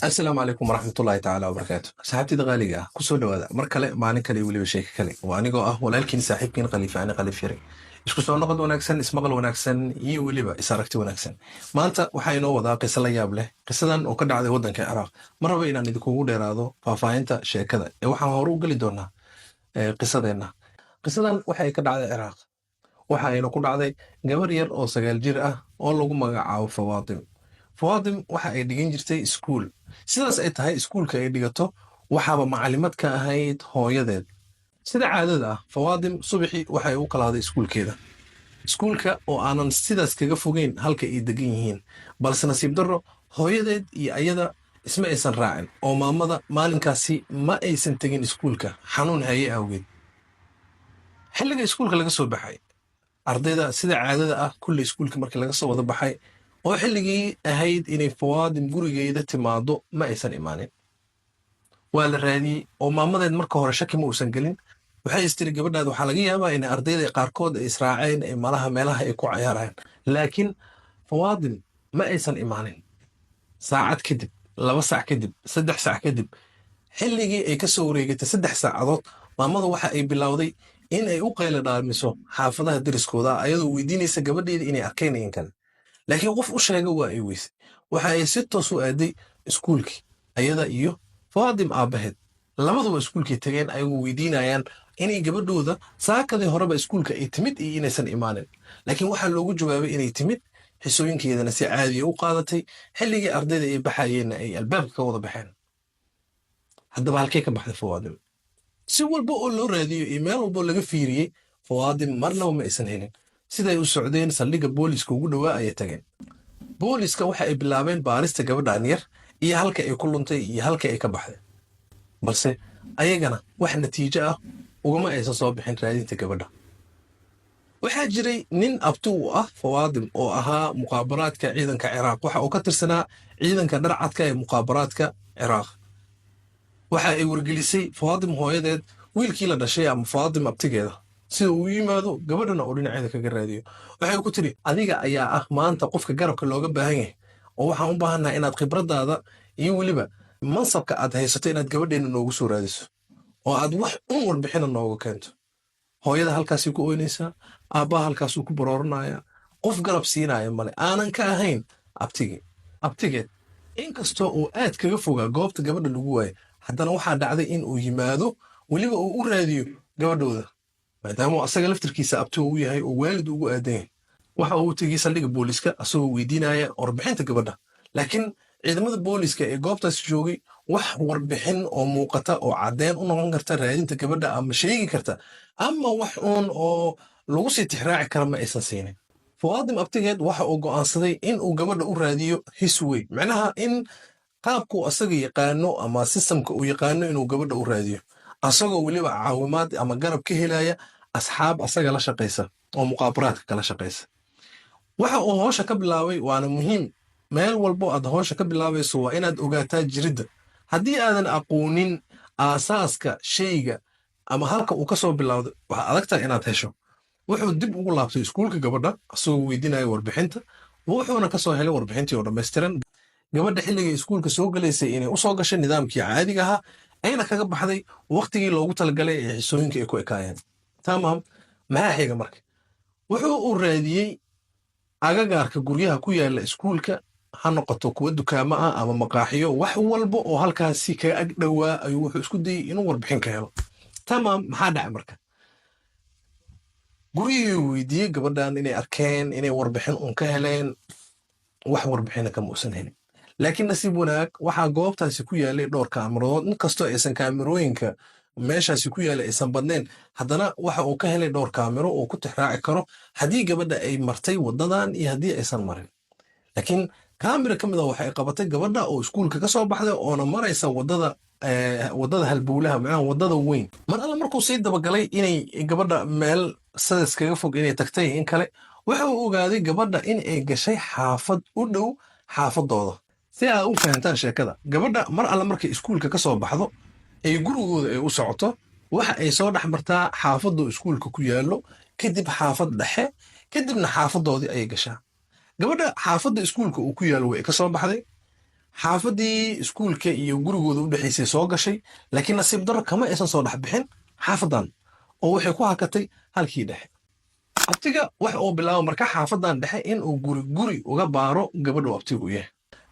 Asalaamu calaykum waraxmatullaahi tacaala wabarakaatu. Asxaabtida qaaliga ah, kusoo dhawaada mar kale, maalin kale iyo weliba sheeko kale. Waa anigoo ah walaalkiin, saaxiibkiin Khaliifaani Khaliif Yare. Isku soo noqod wanaagsan, ismaqal wanaagsan iyo weliba is aragti wanaagsan. Maanta waxaa inoo wadaa qiso la yaab leh, qisadan oo ka dhacday waddanka Ciraaq. Ma rabo inaan idinkugu dheeraado faahfaahinta sheekada ee waxaan hore u geli doonaa qisadeenna. Qisadan waxay ka dhacday Ciraaq, waxa ayna ku dhacday gabar yar oo 9 jir ah oo lagu magacaabo Fawaatim. Fawaatim waxa ay dhigan jirtay iskuul. Sidaas ay tahay, iskuulka ay dhigato waxaaba macalimad ka ahayd hooyadeed. Sida caadada ah, Fawaatim subaxii waxay u kalahday iskuulkeeda, iskuulka oo aanan sidaas kaga fogeyn halka ay degan yihiin. Balse nasiib darro, hooyadeed iyo ayada isma aysan raacin oo maamada maalinkaasi ma aysan tegin iskuulka xanuun haye awgeed. Xilliga iskuulka laga soo baxay, ardayda sida caadada ah kulle iskuulka markii laga soo wada baxay oo xilligii ahayd inay Fawaadim gurigeeda timaado, ma aysan imaanin. Waa la raadiyey oo maamadeed marka hore shaki ma uusan gelin. Waxay istiri, gabadhaada waxaa laga yaabaa inay ardayda qaarkood ay israaceen, ee malaha meelaha ay ku cayaarayaan. Laakiin Fawaadim ma aysan imaanin. Saacad kadib, 2 saac kadib, 3 saac kadib, xilligii ay ka soo wareegatay 3 saacadood, maamadu waxa ay bilowday in ay u qayla dhaamiso xaafadaha deriskooda, ayadoo weydiinaysa gabadheeda inay arkeen in kale. Laakiin qof u sheega waa ay weysay. Waxa ay si toos u aaday iskuulkii. Ayada iyo Fawaadim aabbaheed labaduba iskuulkii tageen, ayagoo weydiinayaan inay gabadhooda saakadii horeba iskuulka ay timid iyo inaysan imaanin. Laakiin waxaa loogu jawaabay inay timid, xisooyinkeedana si caadiya u qaadatay, xilligii ardayda ay baxayeenna ay albaabka ka wada baxeen. Haddaba halkee ka baxday Fawaadim? Si walba oo loo raadiyo iyo meel walba oo laga fiiriyey, Fawaadim marnaba ma aysan helin. Siday u socdeen, saldhigga booliska ugu dhowaa ayay tageen. Booliska waxa ay bilaabeen baarista gabadhan yar iyo halka ay ku luntay iyo halka ay ka baxday, balse ayagana wax natiijo ah ugama aysan soo bixin raadinta gabadha. Waxaa jiray nin abti u ah Fawaadim oo ahaa muqaabaraadka ciidanka Ciraaq. Waxa uu ka tirsanaa ciidanka dharcadka ee muqaabaraadka Ciraaq. Waxa ay wargelisay Fawaadim hooyadeed wiilkii la dhashay ama Fawaadim abtigeeda, sida uu u yimaado gabadhana uu dhinaceeda kaga raadiyo. Waxay ku tiri, adiga ayaa ah maanta qofka garabka looga baahan yahay, oo waxaan u baahannahay inaad khibradaada iyo weliba mansabka aad haysato inaad gabadheena noogu soo raadiso oo aad wax un warbixina nooga keento. Hooyada halkaasay ku oynaysaa, aabbaha halkaasuu ku barooranaya. Qof garab siinaya male aanan ka ahayn abtigii. Abtigeed inkastoo uu aad kaga fogaa goobta gabadha lagu waayay, haddana waxaa dhacday in uu yimaado, weliba uu u raadiyo gabadhooda, maadaama uu asaga laftirkiisa abti uu yahay oo waalid ugu aadan yahay. Waxa uu tegey saldhigga booliska asagoo weydiinaya warbixinta gabadha. Laakiin ciidamada booliska ee goobtaas joogay wax warbixin oo muuqata oo caddeyn u noqon karta raadinta gabadha ama sheegi karta ama wax uun oo lagu sii tixraaci kara ma aysan siinin. Fawaadim abtigeed waxa uu go'aansaday in uu gabadha u raadiyo his way, macnaha in qaabkuu asaga yaqaano ama systemka uu yaqaano inuu gabadha u raadiyo, asagoo weliba caawimaad ama garab ka helaya asxaab asaga la shaqaysa oo muqaabaraadka kala shaqaysa. Waxa uu howsha ka bilaabay, waana muhiim, meel walbo aad howsha ka bilaabayso waa inaad ogaataa jiridda. Haddii aadan aqoonin aasaaska shayga ama halka uu ka soo bilowday, waxaa adagtahay inaad hesho. Wuxuu dib ugu laabtay iskuulka gabadha asagoo weydiinaya warbixinta, wuxuuna ka soo helay warbixintii oo dhammaystiran. Gabadha xilligii iskuulka soo galaysay inay u soo gashay nidaamkii caadiga ahaa, ayna kaga baxday waqtigii loogu talagalay ee xisooyinka ay ku ekaayeen. Tamaam, maxaa xiga marka? Wuxuu uu raadiyey agagaarka guryaha ku yaala iskuulka, ha noqoto kuwa dukaamo ah ama maqaaxiyo, wax walba oo halkaasi kaga ag dhowaa ayuu wuxuu isku dayey inuu warbixin ka helo. Tamaam, maxaa dhacay marka? Guryihii weydiiyey gabadhan inay arkeen, inay warbixin un ka heleen. Wax warbixina kama uusan helin. Laakiin nasiib wanaag, waxaa goobtaasi ku yaalay dhowr kaamiradood. Inkastoo aysan kaamirooyinka meeshaasi ku yaalay aysan badnayn, haddana waxa uu ka helay dhowr kaamiro oo ku tixraaci karo haddii gabadha ay martay waddadan iyo haddii aysan marin. Laakiin kaamira ka mid a waxay qabatay gabadha oo iskuulka ka soo baxday oona maraysa waddada halbowlaha, macnaha waddada weyn. Mar alla markuu sii dabagalay inay gabadha meel sidaas kaga fog inay tagtay in kale, waxa uu ogaaday gabadha in ay gashay xaafad u dhow xaafadooda. Si aad u fahantaan sheekada, gabadha mar alla markay iskuulka ka soo baxdo ay gurigooda ay u socoto, waxa ay soo dhex martaa xaafaddu iskuulka ku yaallo, kadib xaafad dhexe, kadibna xaafadoodii ayay gashaa. Gabadha xaafadda iskuulka uu ku yaallo way ka soo baxday. Xaafaddii iskuulka iyo gurigooda u dhexaysay soo gashay, laakiin nasiib darro kama aysan soo dhex bixin xaafadan oo waxay ku hakatay halkii dhexe. Abtiga wax uu bilaabo marka xaafadan dhexe in uu guri guri uga baaro gabadhu abtigu u yahay,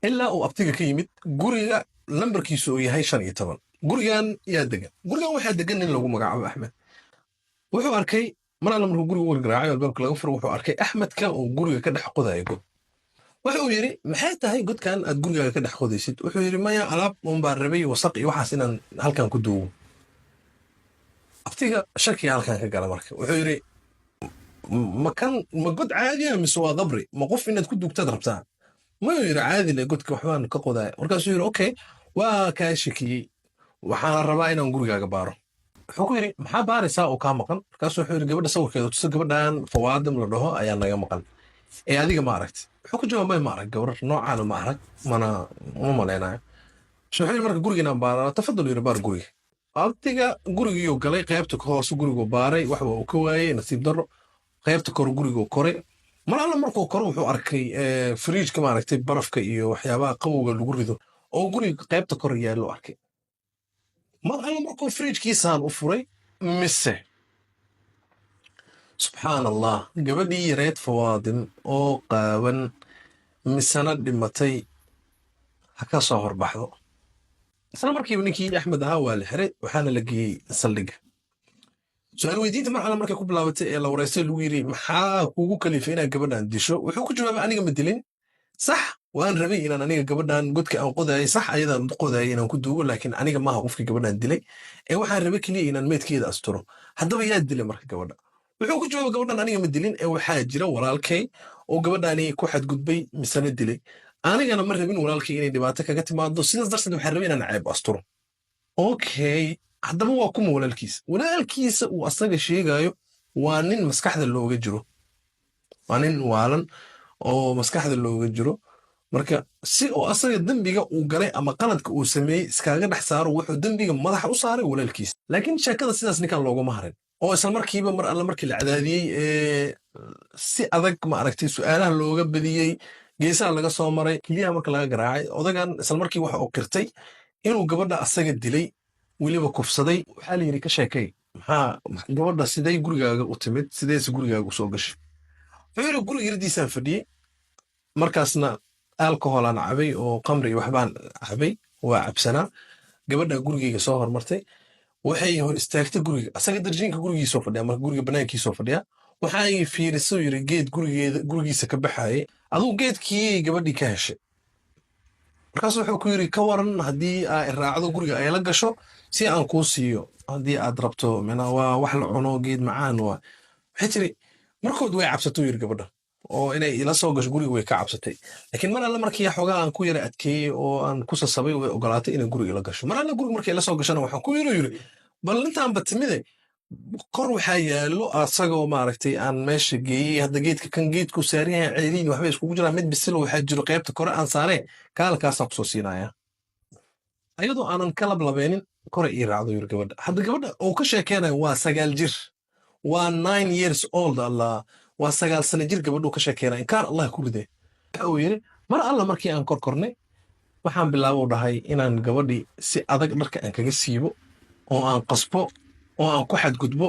ilaa uu abtiga ka yimid guriga lambarkiisu uu yahay 15. Gurigan yaa degan? Gurigan waxaa degan nin lagu magacaabo Axmed. Wuxuu arkay mar alla markuu guriga u gargaraacay oo albaabka laga furo, wuxuu arkay Axmedka oo guriga ka dhex qodaya god. Wuxuu yidhi, "Maxay tahay godkan aad gurigaaga ka dhex qodaysid?" Wuxuu yidhi, "Maya, alaab un baan rabay, wasaq iyo waxaas inaan halkan ku duugo." Abtiga shakiga halkan ka gala. Marka wuxuu yidhi, "Ma kan ma god caadi ah mise waa qabri? Ma qof inaad ku duugtaad rabtaa?" Mayuu yidhi, "Caadi le, godka waxbaan ka qodaya." Markaasuu yidhi, "Okay, waa kaa shakiyey, waxaana rabaa inaan gurigaaga baaro." Wuxuu ku yidhi, "Maxaa baaraysaa oo kaa maqan?" Markaasuu wuxuu yidhi, gabadha sawirkeeda tuso, "Gabadhan Fawaadim la dhaho ayaa naga maqan ee adiga ma aragti?" Wuxuu ku jawaabay, "Ma arag, gabar noocaana ma arag, mana uma malaynayo." So wuxuu yidhi, "Marka guriga inaan baarano." "Tafadal," yidhi, "baar guriga." Abtiga gurigiyuu galay, qaybta hoose gurigu baaray, wax waa uu ka waayey nasiib darro. Qaybta kore guriguu koray. Mar alla markuu koro wuxuu arkay firiijka, maaragtay, barafka iyo waxyaabaha qabowga lagu rido oo guriga qaybta kore yaallo arkay. Mar alla markuu firiijkiisaan u furay, mise subxaan Allah, gabadhii yareed Fawaadim oo qaawan misena dhimatay ha ka soo horbaxdo. Isla markiiba ninkii Axmed ahaa waa la xiray, waxaana la geeyey saldhigga. Su-aal weydiinta mar alla markay ku bilaabatay ee la wareystay, lagu yidhi, "Maxaa kugu kalifay inaad gabadhan disho?" Wuxuu ku jawaabay, "Aniga ma dilin. Sax, waan rabay inaan aniga gabadhan godka aan qodayay, sax, ayadaan qodayay inaan ku duugo, laakiin aniga maaha qofkii gabadhan dilay ee waxaan rabay keliya inaan meydkeeda asturo." Haddaba yaa dilay marka gabadha? Wuxuu ku jawaabay, "Gabadhan aniga ma dilin ee waxaa jira walaalkay oo gabadhani ku xadgudbay misena dilay. Anigana ma rabin walaalkay inay dhibaato kaga timaado, sidaas darteed waxaan rabay inaan ceeb asturo." Okay, haddaba waa kuma walaalkiisa? Walaalkiisa uu asaga sheegayo waa nin maskaxda looga jiro, waa nin waalan oo maskaxda looga jiro. Marka si oo asaga dembiga uu galay ama qaladka uu sameeyey iskaga dhex saaro, wuxuu dembiga madaxa u saaray walaalkiisa. Laakiin sheekada sidaas ninkan looguma harin oo isla markiiba mar alla markii la cadaadiyey ee si adag, ma aragtay, su'aalaha looga badiyey, geesaha laga soo maray, keliyaha marka laga garaacay, odagan isla markii waxa uu qirtay inuu gabadha asaga dilay, weliba kufsaday. Waxaa la yidhi, "Ka sheekay, maxaa gabadha, siday gurigaaga u timid, sideese gurigaaga u soo gashay?" Wuxuu yidhi, "Guriga yardiisaan fadhiyey, markaasna alcohol aan cabay oo qamri iyo waxbaan cabay, waa cabsanaa. Gabadha gurigayga soo hormartay, waxay hor istaagtay guriga." Asaga darjiinka gurigiisoo fadhiya, marka guriga banaankiisoo fadhiya. "Waxay fiirisay," yiri, "geed gurigeeda gurigiisa ka baxayay. Aduu geedkii gabadhii ka heshay. Markaas wuxuu ku yiri, 'Ka waran haddii aa raacdo, guriga ay la gasho, si aan kuu siiyo haddii aad rabto? Mina waa wax la cuno, geed macaan waa.' Waxay tiri, markood way cabsatay," yiri, "gabadha oo inay ila soo gasho guriga way ka cabsatay. Laakiin mar alle markii xoogaa aan ku yara adkeeyey oo aan ku sasabay, way ogolaatay inay guriga ila gasho. Mar alle guriga markay ila soo gashana, waxaan ku yiri," yiri, "bal intaanba timide, kor waxaa yaallo asagoo, maaragtay, aan meesha geeyey hadda geedka kan geedku saaran yahay, ceeriin waxbay iskugu jiraan, mid bisil waxaa jiro qaybta kore aan saaree, kaalkaasaan kusoo siinaya. Ayadoo aanan ka lablabeenin kore ii raacdo," yiri gabadha. Hadda gabadha uu ka sheekeynayo waa 9 jir, waa 9 years old. Allah, waa 9 sano jir gabadhuu ka sheekeynaya. Inkaar Allah ku ridee. Waxa uu yiri, "Mar alla markii aan kor kornay, waxaan bilaabo," dhahay, "inaan gabadhii si adag dharka aan kaga siibo oo aan qasbo oo aan ku xadgudbo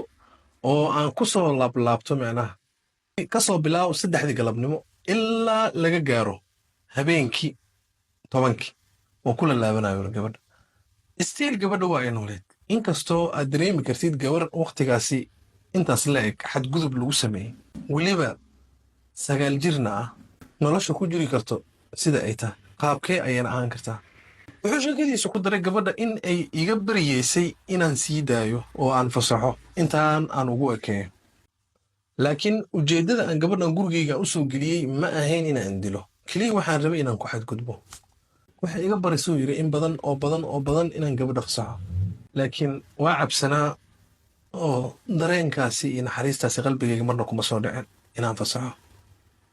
oo aan ku soo laablaabto, micnaha ka soo bilaabo 3dii galabnimo ilaa laga gaaro habeenkii 10kii oo ku lalaabanayo gabadha. Still gabadha waa ay nooleed, inkastoo aad dareemi kartid gabar wakhtigaasi intaas la eg xadgudub lagu sameeyey, weliba 9 jirna ah, nolosha ku jiri karto sida ay tahay, qaabkee ayayna ahaan kartaa." Wuxuu sheekadiisa ku daray gabadha in ay iga baryeysay inaan sii daayo oo aan fasaxo intaan aan ugu ekeeyo, laakiin ujeeddada aan gabadhan gurigayga u soo geliyey ma ahayn inaan dilo, keliya waxaan rabay inaan ku xadgudbo. "Waxay iga barisuu," yidhi, "in badan oo badan oo badan inaan gabadha fasaxo, laakiin waa cabsanaa oo dareenkaasi iyo naxariistaasi qalbigayga marna kuma soo dhicin inaan fasaxo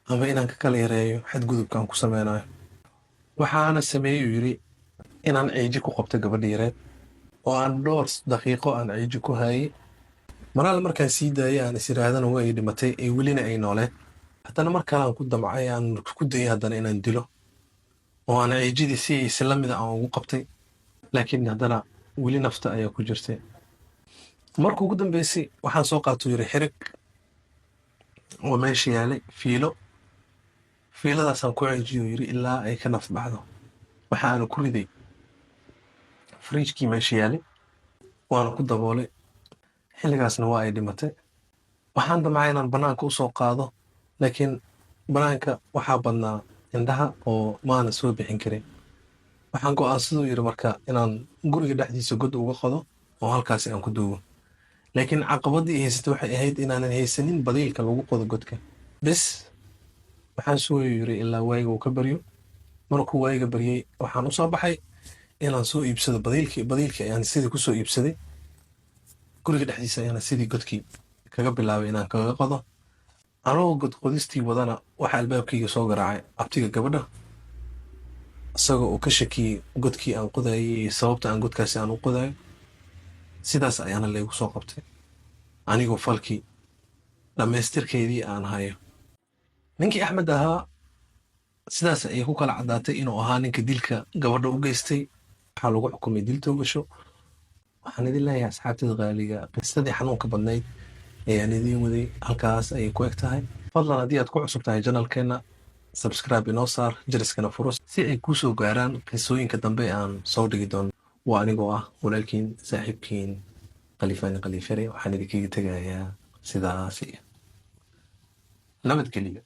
ama inaan ka kala yareeyo xadgudubka aan ku sameynayo. Waxaana sameeyey," uu yidhi, "inaan ciiji ku qabto gabadha yareed oo aan dhowr daqiiqo aan ciiji ku hayay. Maraal markaan sii daayay aan is iraahdana way dhimatay, ee welina ay nooleed. Haddana mar kale aan ku damcay, aan ku dayay haddana inaan dilo." Oo aan ciijidii si isla mida aan ugu qabtay, laakiin haddana weli nafta ayaa ku jirtay. Markuu ugu dambeysay waxaan soo qaatuu yiri xirig oo meesha yaalay, fiilo. Fiiladaasaan ku ceejiyo, yiri, ilaa ay ka naf baxdo. Waxaana ku riday fridge-kii meesha yaalay, waana ku daboolay. Xilligaasna waa ay dhimatay. Waxaan damcay inaan banaanka u soo qaado, laakiin banaanka waxaa badnaa indhaha oo maana soo bixin karin. Waxaan go'aansaduu yiri marka inaan guriga dhexdiisa god uga qodo oo halkaasi aan ku duugo, laakiin caqabadii i haysatay waxay ahayd inaanan haysanin badiilka lagu qodo godka. Bes, waxaan sugayu yiri ilaa waayiga uu ka baryo. Markuu waayiga baryey, waxaan u soo baxay inaan soo iibsado badiilkii. Badiilkii ayaan sidii kusoo iibsaday. Guriga dhexdiisa ayaana sidii godkii kaga bilaabay inaan kaga qodo. Anigoo god qodistii wadana, waxaa albaabkayga soo garaacay abtiga gabadha, isagoo uu ka shakiyey godkii aan qodayay iyo sababta aan godkaasi aan u qodayo. Sidaas ayaana laygu soo qabtay anigoo falkii dhammaystirkeydii aan hayo. Ninkii Axmed ahaa sidaas ayay ku kala caddaatay inuu ahaa ninka dilka gabadha u geystay. Waxaa lagu xukumay dil toogasho. Waxaan idin leeyahay, asxaabtada qaaliga, qisadii xanuunka badnayd ayaan idiin waday halkaas ayay ku eg tahay. Fadlan, haddii aad ku cusub tahay channel-keenna, subscribe inoo saar, jariskana furo si ay kuu soo gaaraan qisooyinka dambe aan soo dhigi doono. Waa anigoo ah walaalkiin, saaxiibkiin, Khalifaani Khaliifare. Waxaan idinkaga tegayaa sidaas iyo nabadgelyo.